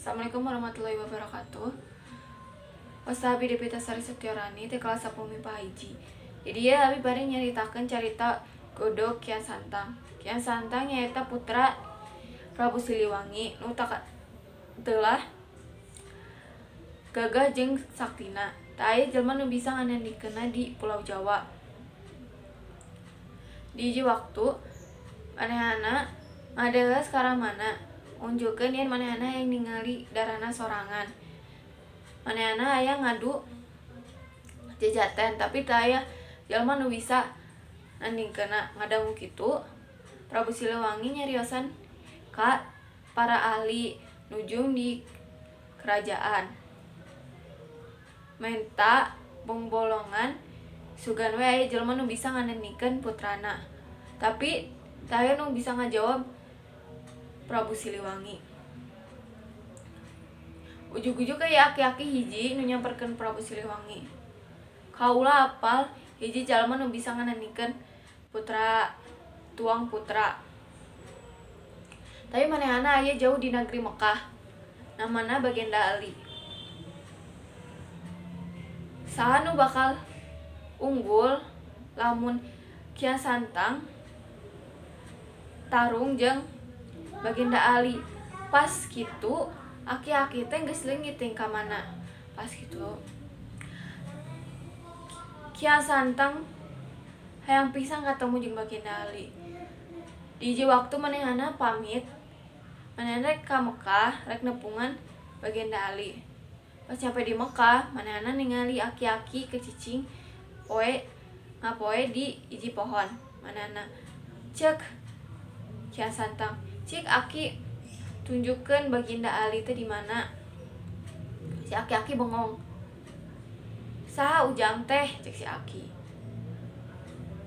Assalamualaikum warahmatullahi wabarakatuh. Wasta abi Depita Sari Setiorani teh kelas 10 MIPA 1. Jadi ya abi bari nyaritakeun carita Godog Kian Santang. Kian Santang nyaeta putra Prabu Siliwangi nu telah gagah jeung saktina. Teu aya jelema nu bisa nganandikeunna di Pulau Jawa. Di hiji waktu manehana ngadeueus ka ramana unjukkeun yen manehana hayang ningali darana sorangan. Manehana hayang ngadu jajaten tapi teu aya jelema nu bisa nandingkeunna. Ngadangu kitu, Prabu Siliwangi nyariosan ka para ahli nujum di kerajaan. Menta bongbolongan sugan we aya jelema nu bisa nganandingkeun putrana. Tapi teu aya nu bisa ngajawab Prabu Siliwangi. Ujug-ujug aya aki-aki hiji nu nyamperkeun Prabu Siliwangi. Kaula apal hiji jalma nu bisa nganandingkeun putra tuang putra. Tapi manehana aya jauh di negeri Mekah. Namana Bagenda Ali. Saha nu bakal unggul lamun Kian Santang tarung jeung Baginda Ali? Pas kitu aki-aki teh geus leungit teh ka mana. Pas kitu Kian Santang hayang pisan katemu jeung Baginda Ali. Di hiji waktu manehana pamit, manehana rek ka Mekah rek nepungan Baginda Ali. Pas nyampe di Mekah, manehana ningali aki-aki kecicing poe ngapoe di hiji pohon. Manehana cek Kian Santang, "Cik aki, tunjukkeun Baginda Ali teh di mana?" Si aki-aki bengong. "Saha ujang teh?" cek si aki.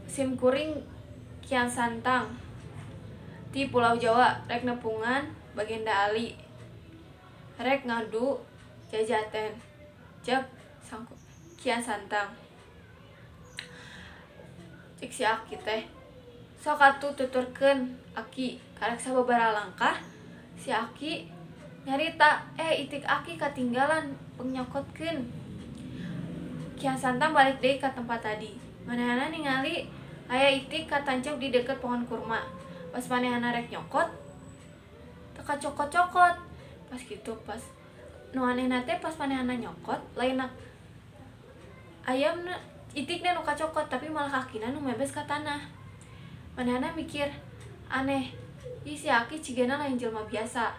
"Sim kuring Kian Santang ti Pulau Jawa rek nepungan Baginda Ali, rek ngadu jajaten," cek Kian Santang. Cek si aki teh, "Sok atuh tuturkeun, aki." Karek sababaraha langkah si aki nyarita, "Itik aki katinggalan, pengnyokotkeun." Kian Santang balik deui ka tempat tadi. Manehana ningali aya itik katancep di deket pohon kurma. Pas manehana rek nyokot, teu kacokot-cokot. Pas kitu, pas nu anehna teh pas manehana nyokot, lain ayamna itikna nu kacokot, tapi malah kakina nu mebes ka tanah. Manehana mikir, "Aneh, ih si aki cigana lain jelema biasa."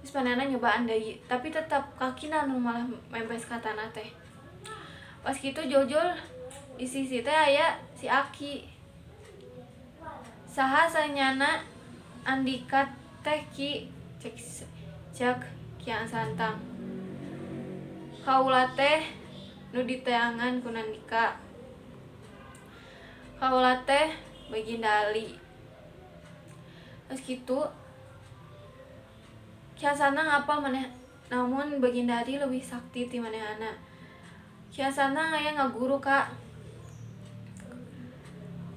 Terus manehana nyobaan deui, tapi tetap kakina nu malah mebes ka tanah teh. Pas kitu jojol di sisi teh aya si aki. "Saha sanyana andika teh, Ki?" cek Kian Santang. "Kaula teh nu diteangan ku nandika. Kaula teh Baginda Ali." Terus kitu Kian Santang apal maneh namun Baginda Ali leuwih sakti ti manehana. Kian Santang aya ngaguru ka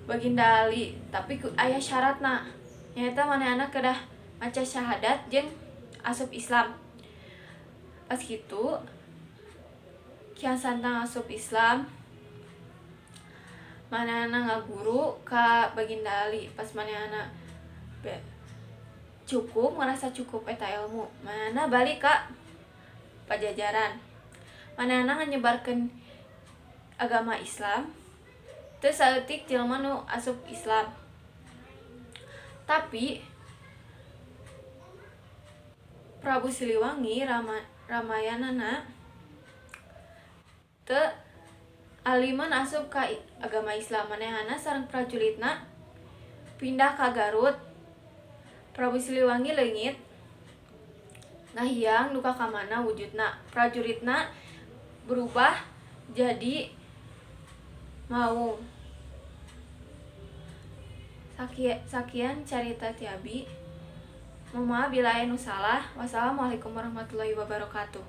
Baginda Ali, tapi aya syaratna, nyaeta manehana kedah maca syahadat jeung asup Islam. Pas kitu Kian Santang asup Islam, manehana ngaguru ka Baginda Ali. Pas manehana cukup ngerasa cukup eta ilmu, manehana balik ka Pajajaran. Manehana nyebarkeun agama Islam. Teu saeutik jelema nu asup Islam. Tapi Prabu Siliwangi ramayanana teu aliman asup ka agama Islam. Manehana sareng prajuritna pindah ka Garut. Prabu Siliwangi leungit ngahiang duka ka mana wujudna. Prajuritna berubah jadi maung. Sakian carita ti abi. Mohon maaf bila aya nu salah. Wassalamualaikum warahmatullahi wabarakatuh.